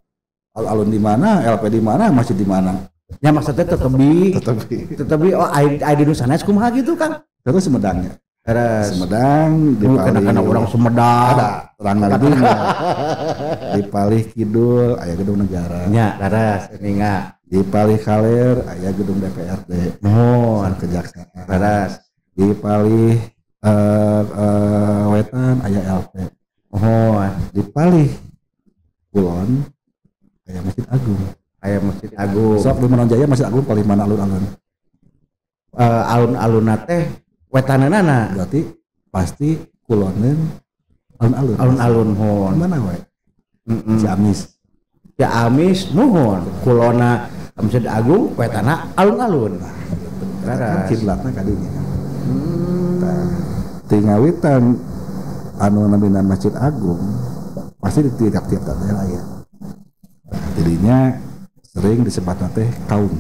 Alun-alun di mana, LP di mana, masjid di mana. Ya maksudnya tetebi oh ai di nu sanes kumaha gitu kan. Terus Sumedangnya. Laras. Sumedang di palih orang Sumedang. Ada terang lagi. Di palih kidul aya gedung negara. Nya laras ninga. Di palih kaler aya gedung DPRD. Mohon kejaksaan. Laras. Di palih wetan aya LP. Mohon. Di palih kulon aya Masjid Agung. Aya Masjid Agung. Sok di Manonjaya Masjid Agung palih mana alun-alun? Alun-alunna teh wetanana berarti pasti kulonen alun-alun. Alun-alun hon. Mana wae? Ciamis. Ciamis muhun. Kulona Masjid Agung wetana alun-alun. Nah, gitu. Kan kiblatna ka dinya. Tah, ti ngawitan anu namina Masjid Agung pasti di tiap-tiap daerah aya. Jadinya sering disebutna teh kaum.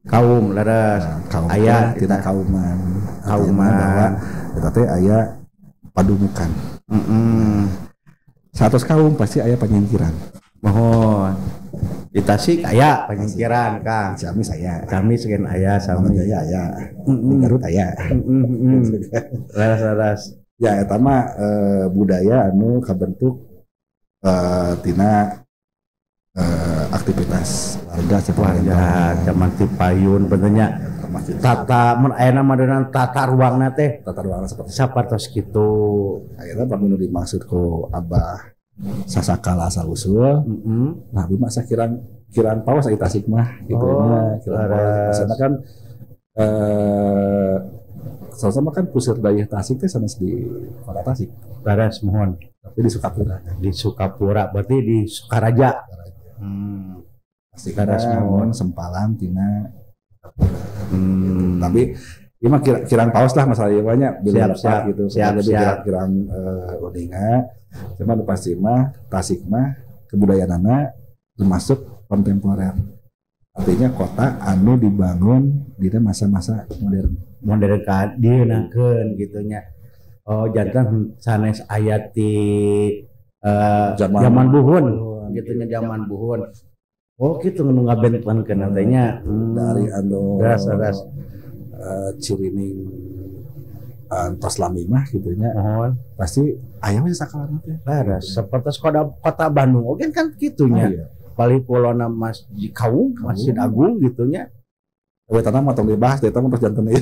Kaum laras. Nah, kaum aya tina kauman. Kauman bahwa eta teh aya padumukan. 100 kaum pasti aya panyingkiran. Mohon. Di Tasik aya panyingkiran Kang. Ciamis aya. Ciamis gen aya sami. Jaya aya. Di Garut aya. Laras laras. Ya eta mah budaya anu kabentuk tina aktivitas warga warga zaman ti payun bentuknya tata mun ayeuna mah tata ruangna teh tata ruangna seperti sapertos kitu. Akhirnya paminu dimaksud ku Abah sasakala asal usul. Nah, abi mah kirang paos ari Tasik mah gitu nya, kirang paos. Maksudna kan sama kan pusat dayah Tasik teh sanes di kota Tasik. Leres mohon. Tapi di Sukapura. Di Sukapura berarti di Sukaraja. Pasti leres mohon sempalan tina gitu. Tapi ieu mah kirang paos lah masalah ieu mah nya siap, siap, gitu. Siap, siap. Kirang uninga. Cuma nu pasti mah Tasik mah kebudayaanana termasuk kontemporer. Artinya kota anu dibangun di masa-masa modern. Modern ka dieunangkeun gitu nya. Oh jantan sanes aya ti zaman buhun gitu nya, zaman buhun. Oh gitu nu ngabentenkeun teh nya. Dari anu ras Cirining tos lami mah gitu nya. Pasti aya we sakalana teh. Leres sapertos kota Bandung oge kan kitu nya. Oh, iya. Paling kulona Masjid Kaung, Masjid Agung gitu nya. Tanah mah tong dibahas, eta mah tos janten ieu.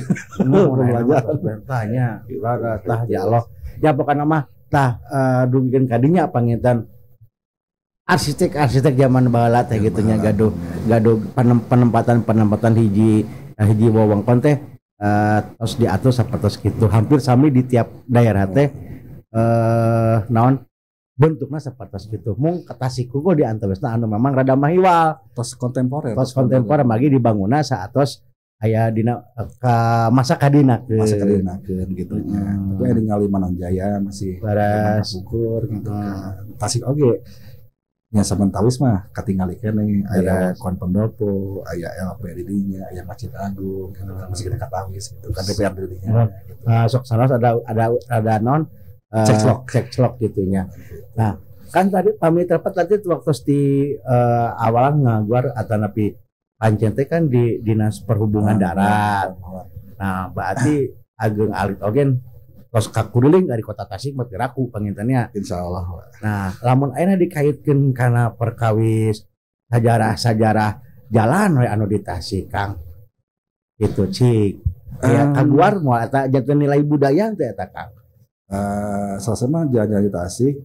Tanya, tah ya Allah. Ya pokokna mah tah dugikeun ka dinya panginten arsitek-arsitek zaman baheula teh gitu nya gaduh penempatan hiji wewengkon teh tos diatur sapertos kitu. Hampir sami di tiap daerah teh naon bentuknya seperti itu. Mung ke Tasik kuku di antawisna anu memang rada mahiwal tos kontemporer. Tos kontemporer magi dibangunna saatos aya dina ka masa kadinakeun. Masa kadinakeun gitu nya. Tapi aya ningali Manonjaya masih ukur gitu kan. Tasik oge nya samentawis mah katingali keneh aya Kon Pendopo, aya LP di dinya, aya Masjid Agung gitu kan, masih kita katawis gitu kan DPR di dinya gitu. Sok sanos ada non cekclok gitunya. Nah, kan tadi pamit rapat tadi waktu di awalan ngaguar atanapi pancen teh kan di Dinas Perhubungan Darat. Nah, berarti ageng alit ogen tos kakuriling dari kota Tasik mah piraku pangintennya. Insyaallah. Nah, lamun ayeuna dikaitkeun kana perkawis sajarah-sajarah jalan we anu di Tasik, Kang. Itu cik. Aya kaguar moal eta janten nilai budaya teh eta, Kang. Salah jalan-jalan di Tasik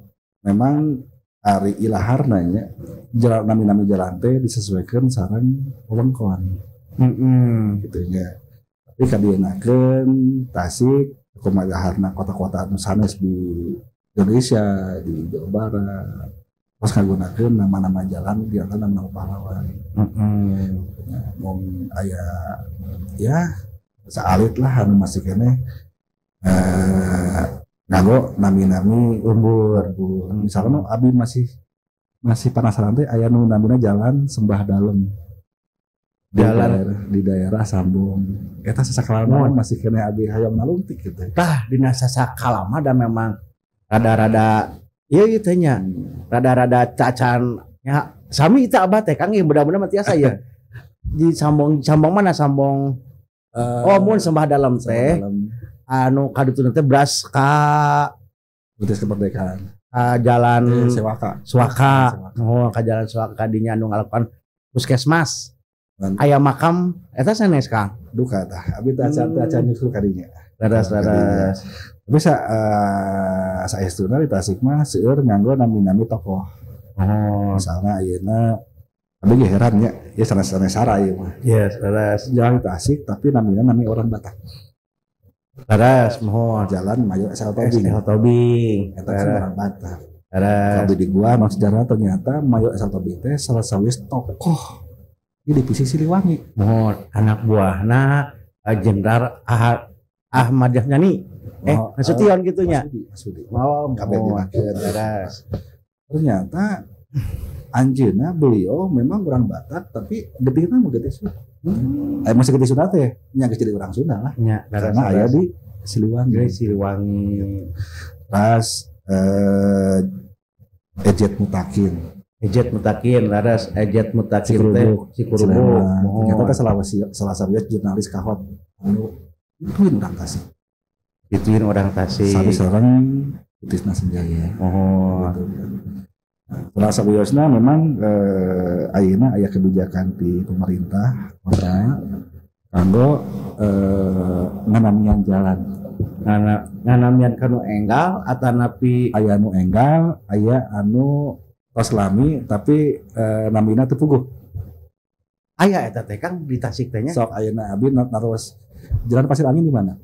memang ari ilaharna nya jalan nami-nami jalan teh disesuaikan sareng wewengkon. Gitu nya. Tapi kadienakeun Tasik kumaha ilaharna kota-kota anu sanes di Indonesia, di Jawa Barat. Terus ngagunakeun nama-nama jalan di antara nama-nama pahlawan. Mung aya ya saalit lah anu masih keneh nganggo nami-nami lembur. Misalnya nu abi masih penasaran teh aya nu namina jalan Sembah Dalem. Jalan di daerah Sambong. Eta sasakalama masih keneh abi hayang nalungtik gitu. Tah dina sasakalama da memang rada-rada ieu ieu teh nya. Rada-rada cacan nya sami eta abah teh Kang mudah-mudahan mah tiasa ya. Di Sambong mana Sambong? Oh mun Sembah Dalem teh. Anu kadutuna teh beras ka Betis Kemerdekaan. Jalan Sewaka. Sewaka. Oh, ka jalan Sewaka dinya anu ngalakukan puskesmas. Aya makam eta sanes Kang. Duka tah. Abi teh acan nyusul ka dinya. Leres. Tapi saestuna di Tasik mah seueur nganggo nami-nami tokoh. Oh, misalnya ayeuna abi ge heran nya, ieu sanes-sanes sara ieu mah. Yes, leres. Jalan Tasik tapi namina nami orang Batak. Leres mohon. Jalan Mayor SL Tobing. SL Tobing. Eta kan orang Batak. Tapi di gua no sejarah ternyata Mayor SL Tobing teh salah sawis tokoh di divisi Siliwangi. Mohon anak buahna Jenderal Ahmad Yani. Nasution gitunya. Masudi. Oh, kabeh dimakeun. Leres. Ternyata anjeunna beliau memang orang Batak tapi gedina mah gede Sunda. Masih gede Sunda teh nya geus jadi orang Sunda lah. Nya, karena aya di Siliwangi. Di Siliwangi. Terus Ejet Mutakin. Ejet Mutakin, laras Ejet Mutakin teh Sikurubuk. Ternyata teh salah satu jurnalis kahot anu ituin orang Tasik. Ituin orang Tasik. Sami sareng Utisna Senjaya. Oh. Gitu. Salah sawiosna memang ayeuna aya kebijakan di pemerintah kota kanggo nganamian jalan. Nganamian kanu enggal atanapi aya anu enggal, aya anu tos lami tapi namina teu puguh. Aya eta teh Kang di Tasik teh nya. Sok ayeuna abdi naros jalan Pasir Angin di mana?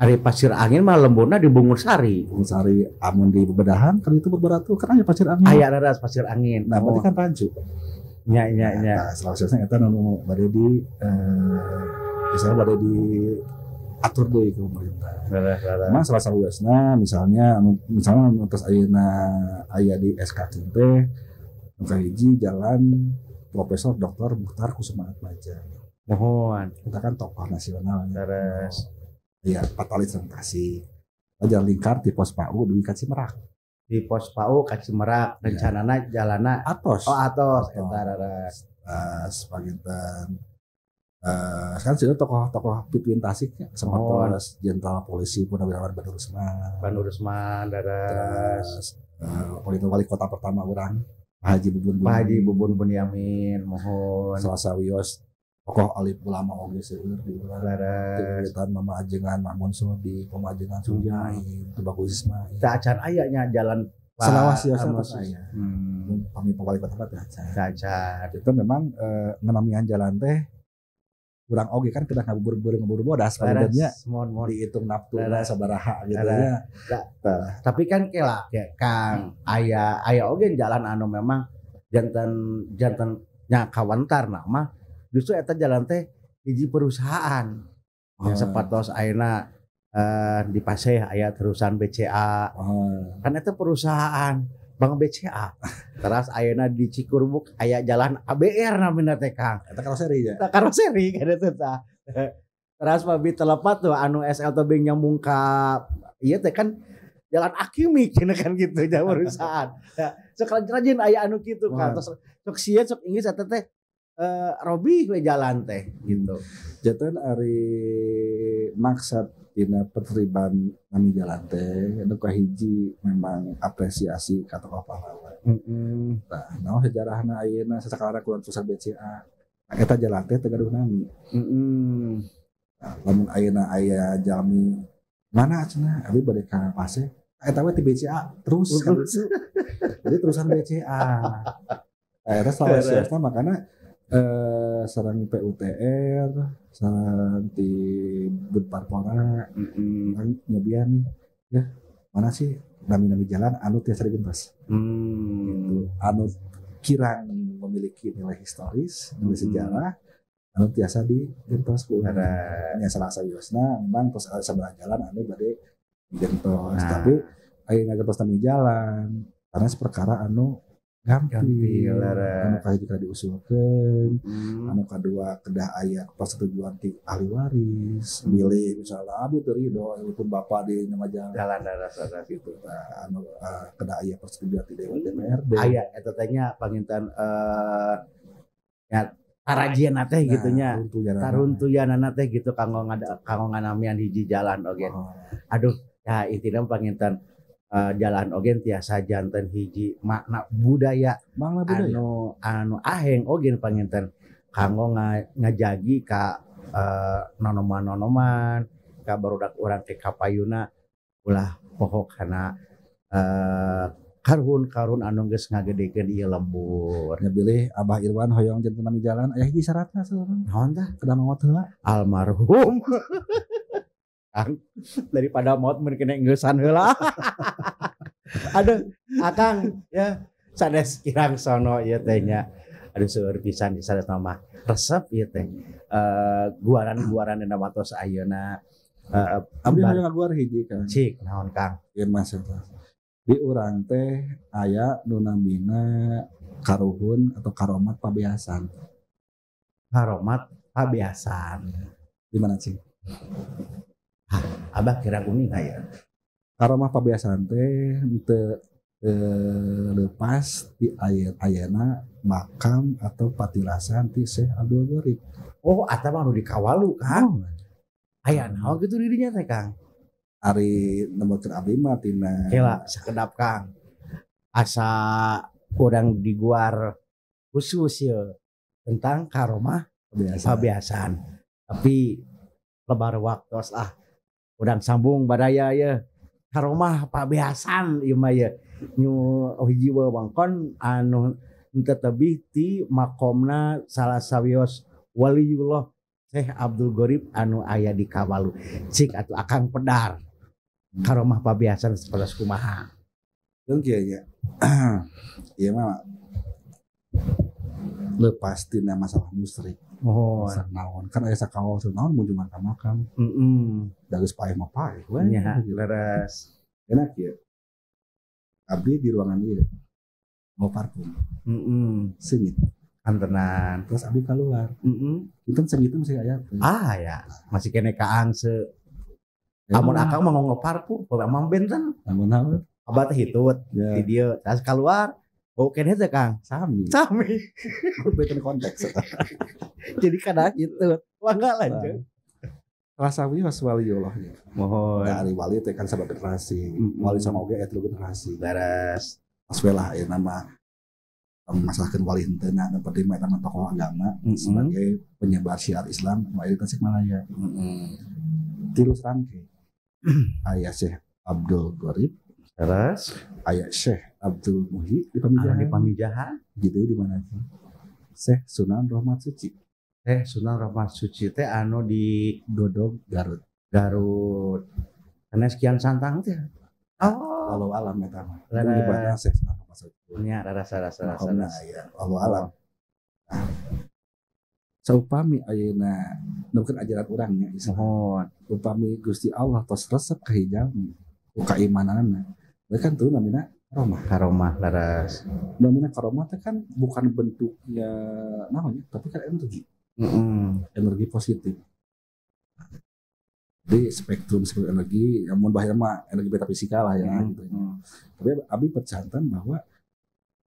Ari Pasir Angin mah lemburna di Bungursari. Bungursari amun di Bebedahan kan itu beberapa kan aya Pasir Angin. Aya raras Pasir Angin. Nah, berarti kan rancu. Nya nya nya. Nah, salah eta nu bade di misalnya bade di atur deui ku pemerintah. Memang salah sawiosna misalnya tos ayeuna aya di SK teh nu kahiji jalan Profesor Dr. Mukhtar Kusumaatmadja. Mohon. Kita kan tokoh nasional. Terus. Iya, Patalis sareng Tasik. Jalan lingkar di Pos PAU dugi ka Cimerak. Di Pos PAU ka Cimerak, rencanana jalana atos. Oh, atos eta raras. Panginten sekarang sudah tokoh-tokoh pituin Tasik ya, sapertos Jenderal Polisi Purnawirawan Badrusman. Badrusman daras. Wali kota pertama urang Pak Haji Bubun. Pak Haji Bubun Bunyamin, mohon. Salah sawios tokoh alif ulama oge seueur di urang. Leres. Mama Ajengan Mahmud Sodi, Mama Ajengan Sujai, Tubagus Ismail. Teu acan aya nya jalan Selawas ya tos aya. Pami wali kota mah teu acan. Teu acan. Itu memang ngenamian jalan teh urang oge kan kedah ngabubur-bubur bodas padannya dihitung naptuna sabaraha gitu ya. Tapi kan kela ya Kang aya oge jalan anu memang janten nya kawantar nah mah justru eta jalan teh hiji perusahaan. Yang sapertos ayeuna di Paseh aya terusan BCA. Kan eta perusahaan Bank BCA. Terus ayeuna di Cikurbuk aya jalan ABR namina teh Kang. Eta karoseri ya. Eta karoseri kan eta tah. Terus pami telepat tuh anu SL tebing nyambung ka ieu teh kan jalan Akimi cenah kan gitu nya perusahaan. Sok rajin aya anu kitu Kang. Terus sok sieun sok inggis eta teh robih we jalan teh gitu. Janten ari maksad dina petriban nami jalan teh nu kahiji memang apresiasi ka tokoh pahlawan. Tah, naon sejarahna ayeuna sasakara kulan pusat BCA. Eta jalan teh teu gaduh nami. Nah, lamun ayeuna aya jalmi mana cenah abi bade ka Paseh, eta we ti BCA terus kan. Jadi terusan BCA. Eta salah makana sareng PUTR, sareng di Budparpora, nyobian nih, ya mana sih nami-nami jalan anu tiasa digentos, gitu. Anu kirang memiliki nilai historis, nilai sejarah, anu tiasa digentos ku. Nya salah sawiosna memang tos sabaraha jalan anu bade digentos, tapi aya ngagentos nami jalan karena perkara anu gampil, anu kahiji kada diusulkeun, anu kadua kedah aya persetujuan ti ahli waris, bilih misalnya abi teu ridho pun bapak di nama jalan daras gitu, nah, anu kedah aya persetujuan ti Dewan DPRD. Aya eta teh nya panginten ya tarajieuna teh gitu nya, taruntuyanana teh gitu kanggo nganamian hiji jalan oge. Aduh, ya intina panginten jalan ogen tiasa janten hiji makna budaya, anu aheng ogen panginten kanggo ngajagi ka nonoman-nonoman ka barudak urang teh kapayuna ulah poho kana karuhun-karuhun anu geus ngagedekeun ieu lembur. Nya bilih Abah Irwan hoyong janten nami jalan aya hiji syaratna saurang. Naon tah? Kedah maot heula. Almarhum. Kang, daripada maut mun kena ngeusan heula. Aduh, Akang ya sanes kirang sono ieu teh nya. Aduh seueur pisan sanes mah resep ieu teh. Guaran-guaran dina watos ayeuna. Abdi hoyong ngaguar hiji Kang. Cik, naon Kang? Ieu mah di urang teh aya nu namina karuhun atau karomat pabeasan. Karomat pabeasan. Di mana sih? Hah, abah kira kuning aya. Karomah pabeasan teh teu lepas di ayana makam atau patilasan ti Syekh Abdul Gharib. Oh, eta mah nu di Kawalu, Kang. Aya naon kitu di dinya teh, Kang? Ari nembekeun abdi mah tina kela sakedap, Kang. Asa urang diguar khusus ya tentang karomah Biasa. pabeasan. Tapi lebar waktu ah urang sambung baraya ya. Karomah pabeasan ieu mah ya. Nu hiji wewengkon anu henteu tebih ti makomna salah sawios waliullah Syekh Abdul Ghorib anu aya di Kawalu. Cik atuh Akang Pedar. Karomah pabeasan sapertos kumaha? Keun kieu nya. Ieu mah lepas tina masalah musyrik. Oh, Masalah naon kan aya sakaol naon munjungan ka makam. Da geus paeh mah paeh we. Nya, leres. Enak ya. Abdi di ruangan ieu. Mau parfum. Seungit. Kantenan. Terus abdi keluar. Itu seungitna masih aya. Ah ya, masih kene kaangse. Amun akang mah ngomong parfum, amang benten. Lamun naon? Abah teh hitut Ya, di dieu. Terus keluar, oh kene teh Kang. Sami. Sami. Beten konteks. Jadi kadang gitu. Mangga lanjut. Rasa wios waliullah ya. Mohon. Dari wali teh kan sabab generasi. Wali sama oge aya tilu generasi. Beres. Pas we lah aya nama masalahkeun wali henteu na nu penting mah eta mah tokoh agama sebagai penyebar syiar Islam nu aya di Tasikmalaya. Tilu rangke. Aya Syekh Abdul Ghorib, Terus aya Syekh Abdul Muhyi di anu Pamijahan. di Pamijahan, Gitu di mana sih? Syekh Sunan Rahmat Suci, teh Sunan Rahmat Suci teh anu di Godog Garut. Garut. Karena sekian santang teh. Oh, Walau alam eta mah. Leres. Nyebutna Syekh Sunan Rahmat Suci. Nya rasa rasa rasa. Makomna aya walau alam. Nah, saupami ayeuna nu kan ajaran urang nya Islam. Mohon. Upami Gusti Allah tos resep ka hijau ku kaimananna. We kan tuh namina karomah. Karomah leres. Namina karomah teh kan bukan bentuknya naon nya, tapi kan energi. Energi positif. Jadi spektrum spektrum energi, yang mun bahaya mah energi metafisika lah ya gitu. Tapi abi percantan bahwa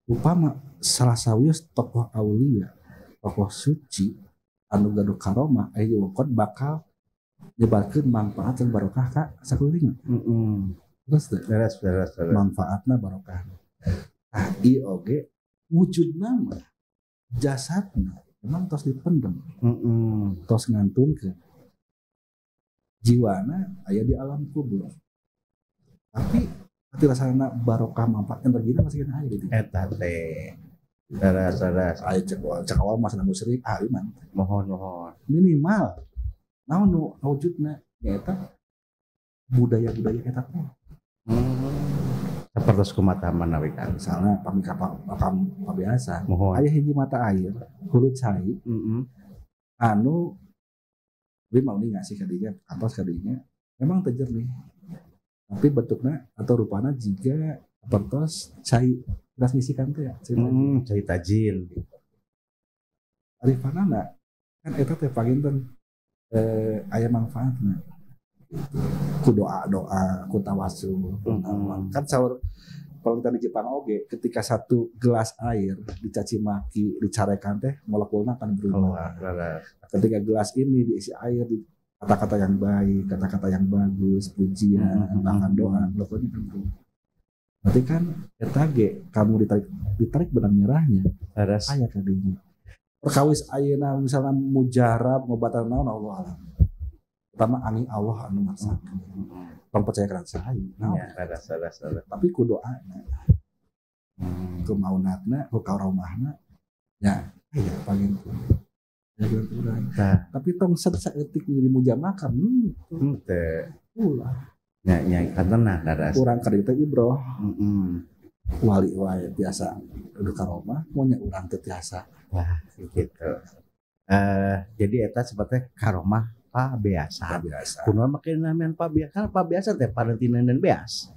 upama salah sawios tokoh aulia, tokoh suci anu gaduh karomah aya wongkon bakal nyebarkeun manfaat dan barokah ka sakulilingan. Terus teh Leres leres leres. manfaatna barokah. Tah ieu oge wujudna mah jasadna memang tos dipendem, tos ngantunkeun. Jiwana aya di alam kubur. Tapi hati rasana barokah manfaat energina masih kena aya gitu. Eta teh. Leres leres. Aya cek cek awal mah cenah musyrik ah iman. Mohon mohon. Minimal naon nu wujudna nyaeta budaya-budaya eta teh. Sapertos kumaha manawi Kang. Misalnya pami ka makam pabiasa, Mohon. aya hiji mata air hulu cai anu abi mau nih ngasih kadinya atas kadinya memang teu jernih tapi bentukna atau rupana jiga sapertos cai transmisikan teh ya cai Cai tajil. Arifanana kan eta teh panginten aya manfaatna gitu. Ku doa-doa, ku tawasul, ku naon. Kan saur kalau kita di Jepang oge ketika satu gelas air dicaci maki, dicarekan teh molekulna akan berubah. Keluar. Ketika gelas ini diisi air di kata-kata yang baik, kata-kata yang bagus, pujian, bahkan doa, molekulnya akan berubah. Berarti kan eta ge kamu ditarik ditarik benang merahnya Leres. aya kadinya. Perkawis ayeuna misalnya mujarab ngobatan naon Allah alam. Pertama angin Allah anu ngarsakeun. Tong percaya kana cai. Naon. Ya, leres leres leres. Tapi ku doana, ku maunatna, ku karomahna ya aya panginten. Ya urang. Tah. Tapi tong set saeutik jadi mujamakam Teu. ulah. Nya nya kantenan leres. Urang ka dieu teh ibroh. Wali wae tiasa udah karomah, mun nya urang teu tiasa. Wah, gitu. Jadi eta seperti karomah pabeasan. Biasa. Kunaon make namian pabeasan? Pabeasan teh parentina dan beas.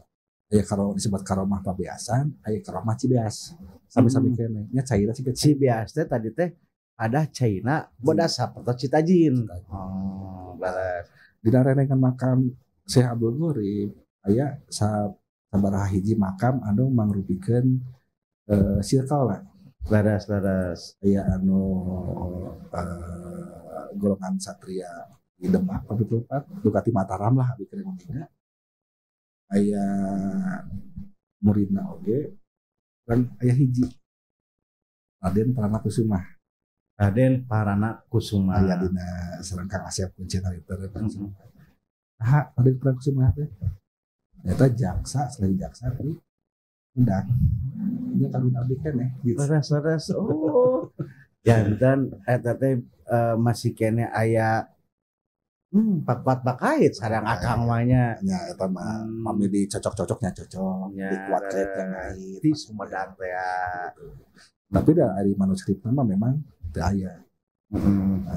Aya karo disebut karomah pabeasan, aya karomah cibeas. Sami-sami kene. Nya cairna siga Cibeas teh tadi teh ada caina bodas sapertos citajin. Oh, leres. Dina renengan makam Syekh Abdul Ghorib aya sabaraha hiji makam anu mangrupikeun circle lah. Leres leres. Aya anu golongan satria di Demak Pak Dukati Mataram lah abi keur ngomongna. Aya muridna oge Urang aya hiji. Raden Parana Kusuma. Raden Parana Kusuma. Aya dina sareng Kang Asep kuncina itu. Nah, Raden Parana Kusuma teh eta jaksa, selain jaksa tapi undang. Nya karuhun abdi keneh gitu. Leres. Oh. Janten eta teh masih keneh aya pakuat bakait sareng akang mah nya. Nya eta mah pami dicocok-cocoknya cocok, dikuat kait yang ngait. Di Sumedang teh ya. Tapi da ari manuskripna mah memang teu aya.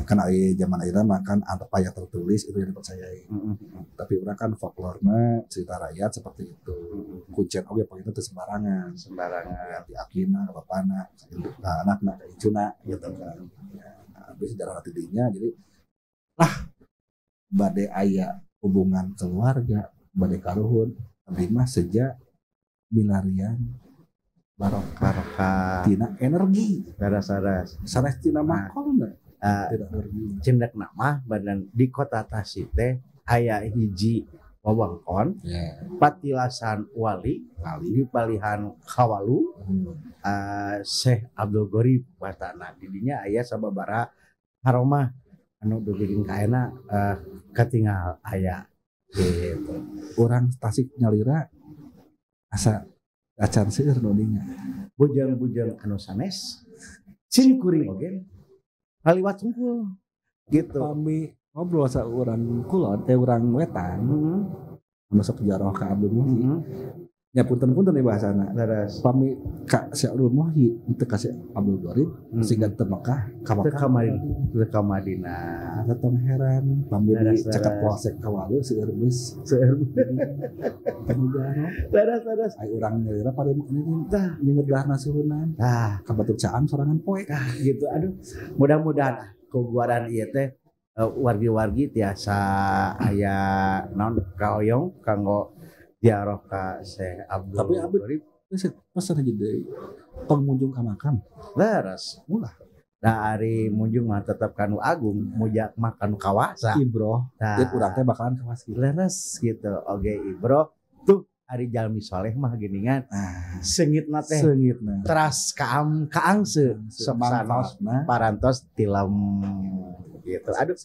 Kan ari zaman ayeuna mah kan apa yang tertulis itu yang dipercayai. Tapi urang kan folklorna cerita rakyat seperti itu. Kuncen oge panginten teu sembarangan. Sembarangan. Di akina, ka bapana, ka anakna, ka incuna gitu kan. Ya, habis sejarah ti dinya jadi lah bade aya hubungan keluarga, bade karuhun, abdi mah seja milarian barokah tina energi. Saras. Sanes tina makolna. Tidak energi. Cendak nama badan di kota Tasik teh aya hiji wewengkon, patilasan wali di palihan Kawalu, Syekh Abdul Ghorib watana. Didinya aya sababaraha karomah anu dugi ka ayeuna katingal aya gitu. Urang Tasik nyalira asa acan seueur nu ninga. Bujang-bujang anu sanes sim kuring oge kaliwat sungkul gitu. Pami ngobrol sa urang kulon urang wetan anu sok jaroh ka Abdul Muhyi. Nya punten-punten ieu bahasana. Leres. Pami ka Syekh Abdul Muhyi teu ka Syekh Abdul Ghorib sehingga teu Mekah ka Mekah ka Madinah. Eta tong heran pami di caket polsek Kawalu seueur geus seueur teu jaroh. Leres. Ai urang nyalira parem tah nyengedlahna suhunan. Tah ka Batu Caang sorangan poek gitu. Aduh, mudah-mudahan kuguaran ieu teh wargi-wargi tiasa aya naon kaoyong kanggo ziarah ka Syekh Abdul. Tapi abdi pesan aja deui tong munjung ka makam. Leres. Ulah. Nah ari munjung mah tetep kanu agung, mujak mah kanu kawasa. Ibroh. Nah, ieu urang teh bakalan kawas kitu. Leres gitu. Oge ibroh tuh ari jalmi soleh mah geuningan. Seungitna teh. Seungitna. Teras kaangse sok sanos parantos tilem gitu. Aduh.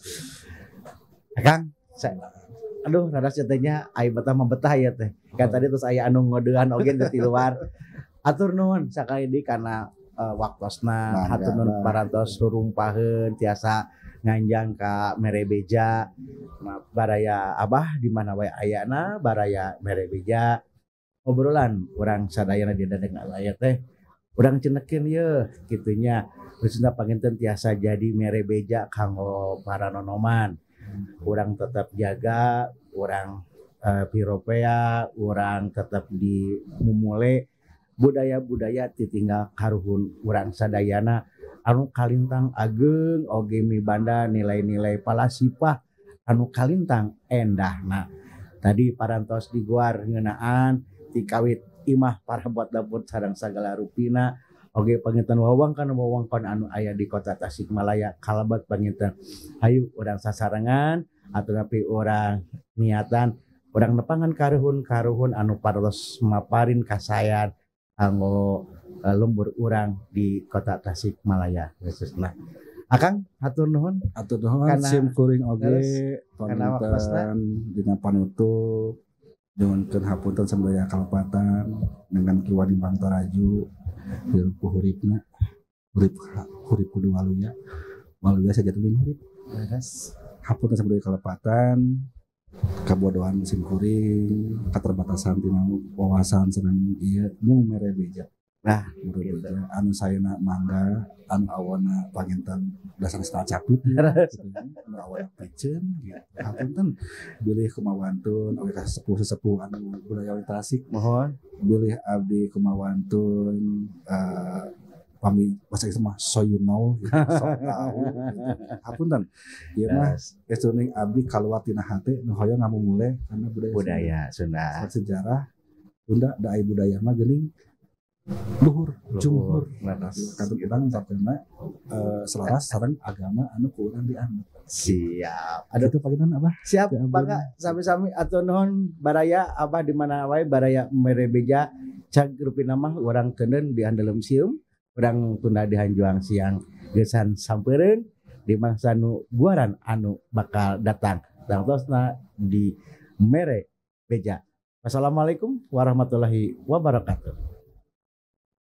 Kang, aduh rada nya ai betah mah betah ya teh. Kan tadi terus aya anu ngodean oge di luar. Atur nuhun sakali deui kana waktosna, hatur nuhun parantos rurumpaheun tiasa nganjang ka Merebeja. Baraya Abah di mana wae ayana, baraya Merebeja. Obrolan urang sadayana di dadeng layar teh. Urang cenekeun yeuh kitunya. Khususna panginten tiasa jadi Merebeja kanggo para nonoman. Urang tetap jaga, urang piropea, urang tetap di mumule budaya-budaya titinggal karuhun urang sadayana anu kalintang ageng oge mibanda nilai-nilai palasipah anu kalintang endahna. Tadi parantos diguar ngeunaan tikawit imah parabot dapur sareng sagala rupina oge panginten wewengkon wewengkon anu aya di kota Tasikmalaya kalabat panginten. Hayu urang sasarengan atau urang niatan urang nepangan karuhun-karuhun anu parantos maparin kasayan kanggo lembur urang di kota Tasikmalaya khususna. Akang hatur nuhun. Hatur nuhun sim kuring oge panginten dina panutup nyuhunkeun hapunten sadaya kalepatan dengan Ki Wani Bangtaraju hirup ku huripna hurip hurip kudu waluya waluya sajatining hurip. Leres. Hapunten sadaya kalepatan kabodohan sim kuring keterbatasan tina wawasan sareng ieu mung mere beja. Nah, mere beja anu saena mangga anu awona panginten dasar capit anu awona piceun gitu. Hapunten bilih kumawantun oge ka sesepuh-sesepuh anu budaya Tasik. Mohon bilih abdi kumawantun pami bahasa Inggris mah so you know gitu, so tahu gitu. Hapunten ieu mah estuning abdi kaluar tina hate nu hoyong ngamumule karena budaya Sunda. Sejarah Sunda da ai budaya mah geuning luhur, jumhur. Kata urang sapena selaras sareng agama anu ku urang dianut. Siap. Ada tuh panginten Abah? Siap, Bangga. Sami-sami atur nuhun baraya Abah di mana wae baraya Merebeja Cag rupina mah urang keuneun di handeuleum sieum, urang tunda di hanjuang siang geusan sampereun di mangsa nu guaran anu bakal datang. Tangtosna di Mere Beja. Wassalamualaikum warahmatullahi wabarakatuh.